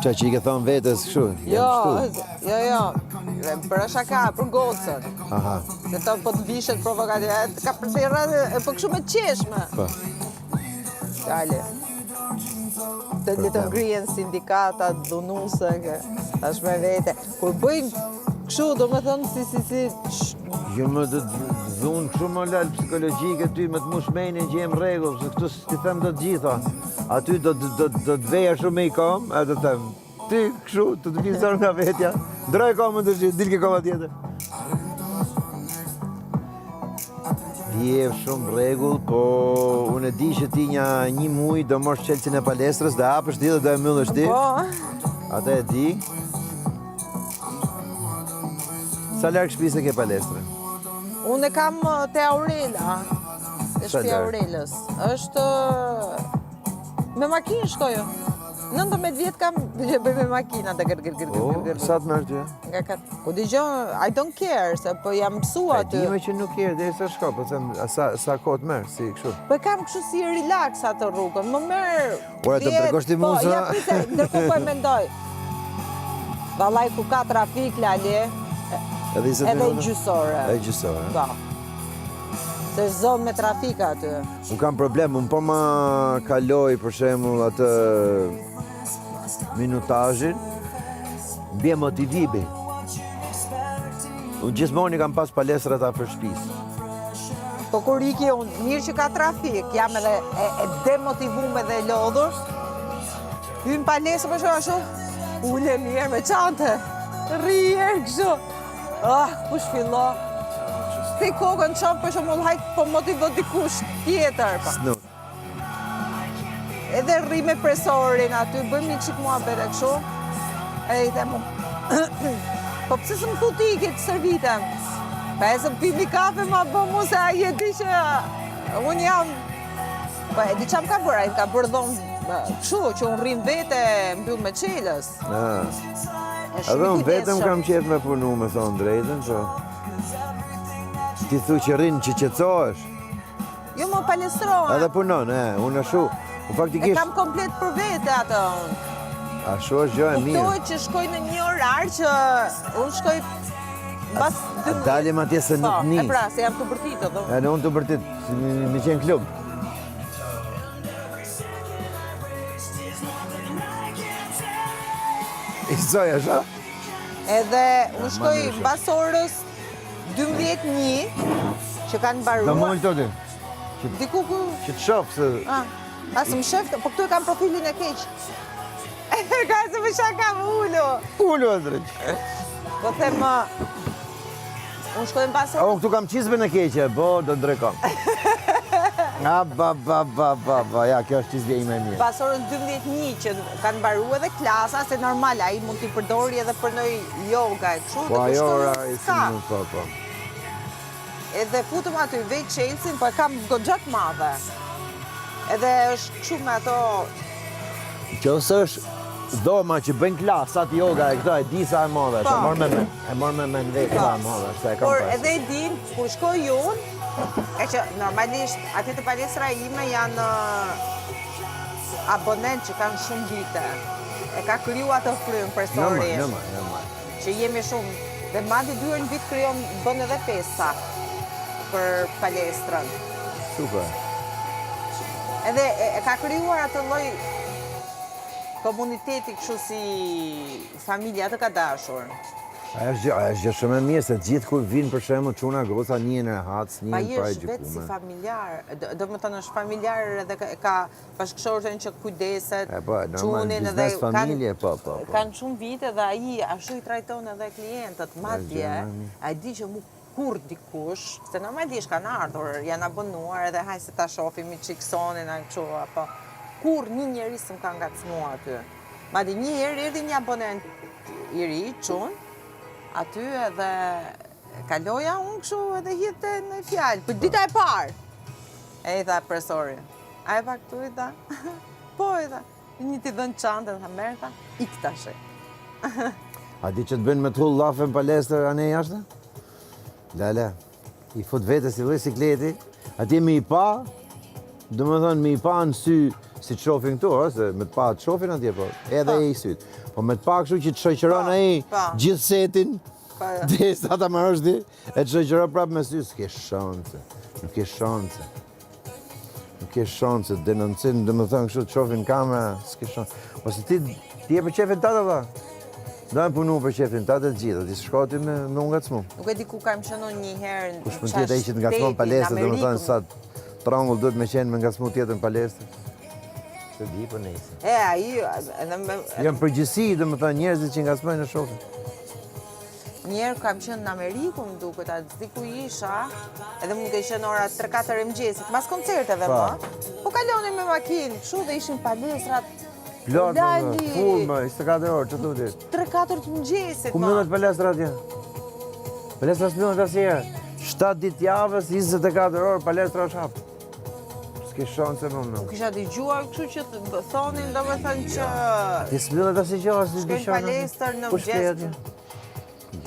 Qa që i ke thonë vetes kështu? Jo, jo, jo. Bëra shaka për gocën. Aha. Se të po të vishet provokative, të ka për të po kështu me qeshme. Po. Dale. Të le të ngrihen sindikatat dhunuse, tash me vete. Kur bëjnë kështu, domethënë, si, si, si... Jo më të dhunë kështu më lalë psikologjike ty me të mush menjen që jem rregull, se këtu T'i them do të gjitha. Aty do të do do të veja shumë me i kam, e do të them. Ti kështu të të vizor nga vetja. Ndroj kamën të shi, dil ke kama tjetër. Je shumë rregull, po unë e di që ti një një muj do marrësh çelësin e palestrës, do hapësh ti dhe do e mbyllësh ti. Po. Atë e di. Sa larg shtëpisë ke palestrën? Unë e kam te Aurela. Te shtëpia e Aurelës. Është me makinë shkoj. 19 vjet kam që bëj me makinë atë gër gër gër gër gër. Sa të merr ty? Nga ka. Po dëgjo, I don't care se po jam mësu aty. E di më që nuk care derisa shko, po them sa sa kohë të merr, si kështu. Po e kam kështu si relax atë rrugën. Më merr. Po e të tregosh ti mua. Po ja prit, ndërkohë po e mendoj. Vallai ku ka trafik lali. Edhe 20 Edhe gjysë ore. Edhe gjysë ore. Po. Se është zonë me trafik aty. Unë kam problem, unë po ma kaloj për shembull atë minutazhin, bje motivimi. Unë gjithmonë i kam pas palestrat afër shtëpisë. Po kur iki unë, mirë që ka trafik, jam edhe e, e demotivume dhe e lodhur. Hyj në palestër për shembull ashtu, ulem mirë me çantë, rri herë kështu. Ah, kush fillo? Ti kokën çof për shembull, hajt po motivo dikush tjetër. Pa. Snu. Edhe rri me presorin aty, bëjmë një çik muhabet e kështu. Edhe i them unë, po pse s'më thu ti ke të stërvitem? Pa e së pimi kafe ma bë mu se ai e di që unë jam... Po e di ça më ka bërë, ai më ka bërë dhomë kështu, që unë rri vete mbyll me çelës. Ah. Edhe unë vetëm kam qejf me punu, me thonë drejtën, po. Ti thu që rrinë që qetësohesh. Jo, më palestrohem. Edhe punon, e, unë ashu. Në faktikisht... E kam komplet për vete atë unë. Ashu është gjë e mirë. Kuptohet që shkoj në një orar që unë shkoj Mbas dy Dalim atje se nuk po, një. E pra, se jam të bërtitë, dhe. Edhe unë të bërtit, me qenë klub. I zoj, është, a? Edhe unë shkoj mbas orës 12.1, që kanë mbaruar. Do më ulë të ti? Diku ku... Që të shof se... A, a së më shef, po këtu e kam profilin e keq. Ka se më shaka më ulu. Ulu, Andrej. Po them, unë shkoj mbas orës... A, unë këtu kam çizmen e keqe, bo, do ndrekom. A, ba, ba, ba, ba, ba, ja, kjo është çizmja ime e mirë. Pas orës 12.1 që kanë mbaru edhe klasa, se normal, ai mund t'i përdori edhe për në yoga e kështu, po, dhe ajo ora, i si më, po, po. Edhe futem aty, vej çelësin, po e kam goxha të madhe. Edhe është kështu me ato... Qoftë është dhoma që bëjnë klasat yoga e këto e di sa e madhe, është, e po. marr me men, e marr me men vetë sa e po. madhe, është, e kam Por edhe e din, kur shkoj unë, e që normalisht aty te palestra ime janë abonent që kanë shumë vite. E ka kriju atë frymë presori. Normal, normal, normal. Që jemi shumë, dhe madje dy herë në vit krijon bën edhe festa për palestrën. Super. Edhe e, e ka krijuar atë lloj komuniteti kështu si familja atë ka dashur. Ajo është gjë, ajo është gjë shumë e mirë se të gjithë kur vinë për shembull çuna goca njihen rehat, Pa s'njihen ai pa e është vetë si gjykume. familjar, do, domethënë është familjar edhe ka, ka bashkëshorten që kujdeset, E po, normal, çunin edhe biznes familje, po, po, po. Kanë shumë vite dhe ai ashtu i trajton edhe klientët, madje, ai di që mu kur dikush, se normalisht kanë ardhur, janë abonuar edhe haj se ta shohim i çik sonin a kështu apo kurrë një njeri s'më ka ngacmuar aty. Madje një herë erdhi një abonent i ri, çun, aty edhe kaloja unë kështu edhe hidhte një fjalë, për dita e parë. E i tha presori, a e pa këtu i tha? Po i tha, një t'i dhënë çantën, tha merr tha, ik tash. A di që të bëjnë me të hullë llafe në palestër anë jashtë? Lale, i fut vetes si lloj sikleti, atje me i pa, domethënë me i pa në sy Si të shofin këtu, ë, se me të pa të shofin atje, po, edhe po. i sytë. Po me të pa kështu që të shoqëron po, ai po. gjithë setin, po. derisa ta mbarosh ti, e të shoqëron prapë me sy, s'ke shanse, nuk ke shanse. Nuk ke shanse, denoncim, domethënë kështu të shofin kamera, s'ke shanse. Ose ti, ti e për qefin tate, vlla? Do e punu për qefin tate të gjithë, ti s'shko ti me, me u ngacmu. Nuk e di ku kam qenë unë një herë në Kush mund të jetë ai që të ngacmon palestër, domethënë sa trangull duhet me qenë me ngacmu tjetër në palestër. S'e di, po nejse. E, ai, edhe me... Janë përgjithësi, domethënë, njerëzit që ngacmojnë në shofin. Një herë kam qenë në Amerikë, më duket, a s'di ku isha, edhe mund të qenë ora 3-4 e mëngjesit, mas koncerteve më, po kalonim me makinë, kështu dhe ishin palestrat, Plot, full më, 24 orë, që të të 3-4 të mëngjesit, Ku mbyllet palestra atje? Palestra s'mbyllet asnjëherë. 7 ditë javës, 24 orë, palestra është hapë. S'ke shanse më më. Nuk kisha dëgjuar kështu që thonin, domethënë që... Atje s'mbyllet asnjë gjë, asnjë dyqan. Shkojnë palestër në mëngjes.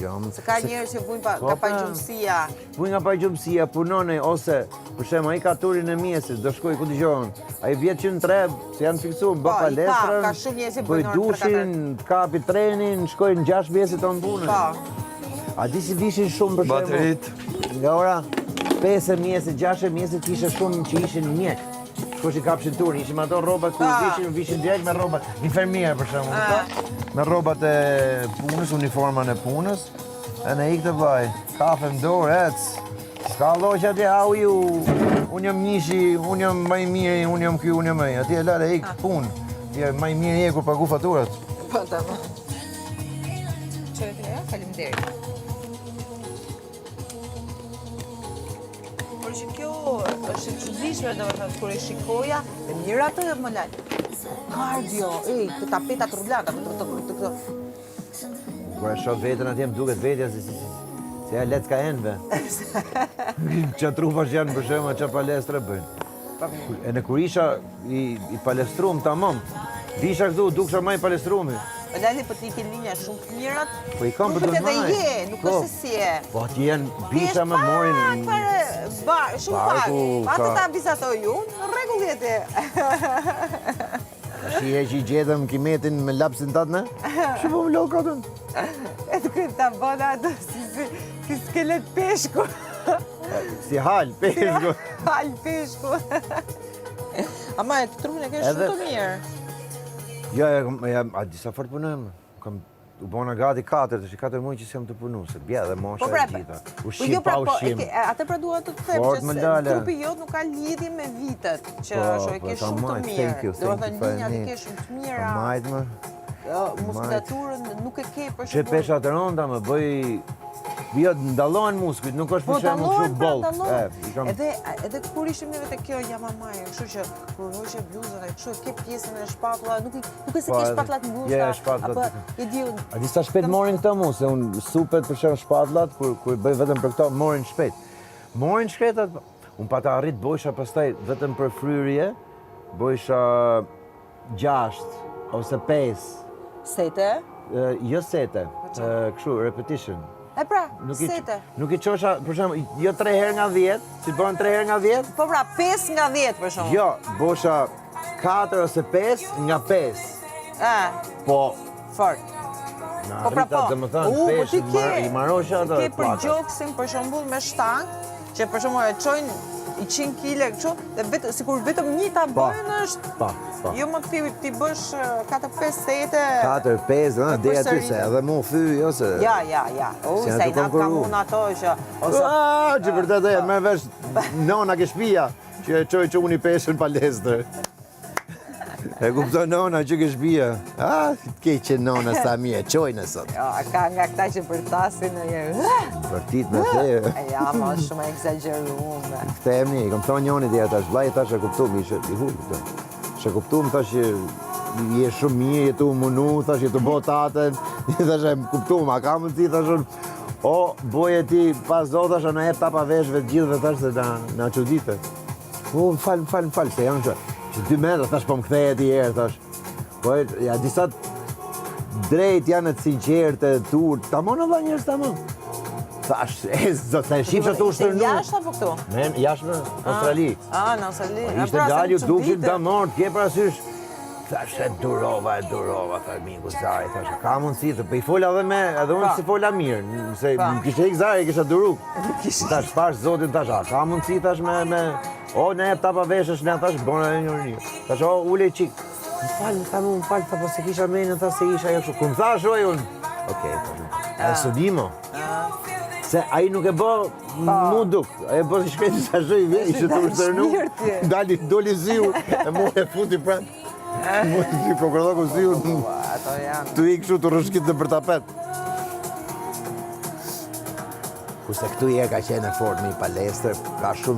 Jo, Se ka njerëz që vujnë pa, nga po, pagjumësia. Vujnë nga pagjumësia, punon ose, për shembull, ai ka turin e mëngjesit, do shkoj ku dëgjohen. Ai vjet që në tre, se janë fiksu, bë po, palestrën, ka shumë njerëz që bëjnë dushin, kapi trenin, shkojnë në 6 mëngjesit të në punën. Po. A di si vishin shumë për shembull? Nga ora 5 e mëngjesit, 6 e mëngjesit, kishe shumë që ishin mjek. Shkoshin kapshin turn, ishin me ato rrobat ku vishin, vishin direkt me rrobat, infermier për shembull, me rrobat e punës, uniformën e punës, e në ikte vllai, kafe në dorë, ec, s'ka lloq atje, how you, unë jam njëshi, unë jam më i miri, unë jam ky, unë jam ai, atje lale ik punë, atje më i miri je kur pagu faturat. Po, tamam. Çfarë Faleminderit. Por që kjo është e çuditshme, domethënë kur e shikoja, e mira atë më lal. Kardio, ej, të tapeta të rulata, të të të të. Kur e shoh veten atje më duket vetja si si si si e lecka enve. Ça trupash janë për shembull, ça palestre bëjnë. E në kur isha i, i palestrum tamam, visha këtu, duksha ma i palestrumi. Po Lali, po ti ke linja shumë të mirat. Po i kam për të edhe je, nuk po, është se si je. Po aty janë bisha më morin... Pak, ba, shumë pak. Pa të ta vizatoj unë, në rregull je ti. Shi e që i gjetëm kimetin me lapsin tatë ne? Që po më lodh kokën? E të këtë ta bëna atë si, si, si skelet peshku. Si hal, peshku. Hal, peshku. Ama e të trupin e ke shumë të mirë. Jo, ja, ja, a di sa fort punojmë? Kam u bona gati 4, tash 4 muaj që s'jam tu punu, se bje dhe mosha po, pra, e gjitha. Po, ushqim, jo, pra, pa po, ushqim. Atë pra dua të të them, që trupi jot nuk ka lidhje me vitet, që po, është e ke shumë të mirë. Thank you, thank you, Domethënë, linjat i ke shumë të mira. Majt më. Muskulaturën nuk e ke për shembull. Që pesha të rënda më bëj Jo, dallohen muskujt, nuk është për shembull kështu boll. Edhe edhe kur ishim neve te kjo Yamamaya, kështu që kur hoqe bluzën e kështu ke pjesën e shpatullave, nuk nuk e se po, ke shpatullat ngushta. Jo, shpatullat. Apo e di unë. A di sa shpejt morin këto mu, se unë supet për shembull shpatullat kur kur i bëj vetëm për këto morin shpejt. Morin shkretat. Unë pata arrit bojsha pastaj vetëm për fryrje, bojsha 6 ose 5. Sete? Jo sete, po kështu, repetition. E pra, sete. Nuk i çosha, për shembull, jo 3 herë nga 10, si bëhen 3 herë nga 10? Po pra, 5 nga 10 për shembull. Jo, bosha 4 ose 5 nga 5. E. Po. Fort. Na po pra, po. Domethënë, po peshë, i marosha ato. Ke për gjoksin, për shembull, me shtangë, Që për shembull e çojnë 100 kile kështu dhe vetëm sikur vetëm një ta po, bëjnë është. Po, po. Jo më ti ti bësh 4-5 sete. 4 5, ëh, deri aty se edhe mu thy, jo se. Ja, ja, ja. U sa i kam unë ato që ose Ah, që vërtet e merr vesh nona ke shtëpia që e çoi çuni peshën palestër. E kupton nona që ke shpia. Ah, keqe nona sa mirë, e çojnë sot. Jo, ka nga këta që bërtasin në një. Bërtit me the. Ja, ma është shumë ekzagjerume. Themi, i kam thonë njonit ja tash, vllai tash e kuptu, më ishte i huj këtë. S'e kuptu, më thash që je shumë mirë, je tu munu, thash je tu bo tatën, i thash e më kuptu, ma ka më ti, thash unë, o, boje ti pas do, thash, na jep tapa veshëve të gjithëve, thash se na, na çudite. Po, më fal, më fal, më fal, se janë që, që dy metra, thash, po më kthehet i herë, thash. Po, ja, disa drejt janë të sinqertë, të urtë, tamon vlla njerëz tamon. Thash, e, zot, sa e shifsha të ushtërnu. Jashtë apo këtu? Men, jashtë në Australi. Ah, në Australi. Po, ishte pra, se dalju, më dukshin çuditet. damorë, ke parasysh. Thash, e durova, e durova, tha miku zari, thash, ka mundësi, të po i fola edhe me, edhe unë Pa. si fola mirë, se Pa. më kishte ikë zari, kisha duru. Thash, pash zotin, thash, a ka mundësi, thash, me, me, o, ne ta pa veshësh, ne, thash, bona e një një. Thash, o, ule çik. Më fal, më tha, më fal, tha, po se kisha menën, tha, se isha jo kështu. Kur më thash, oj, unë, okej, thash, e së di mo. Se ai nuk e bë mu duk, ai e bë si shkreti sa shoj vje, ishte të ushtërnu. shpirti. Dali, doli ziu, e mu e futi prap. Mu e zi, kokërdoku ziu, Ua, Ato janë. tu i kështu të rrëshkit në për tapet. Kurse këtu je ka qenë e fort në një palestër, ka shumë.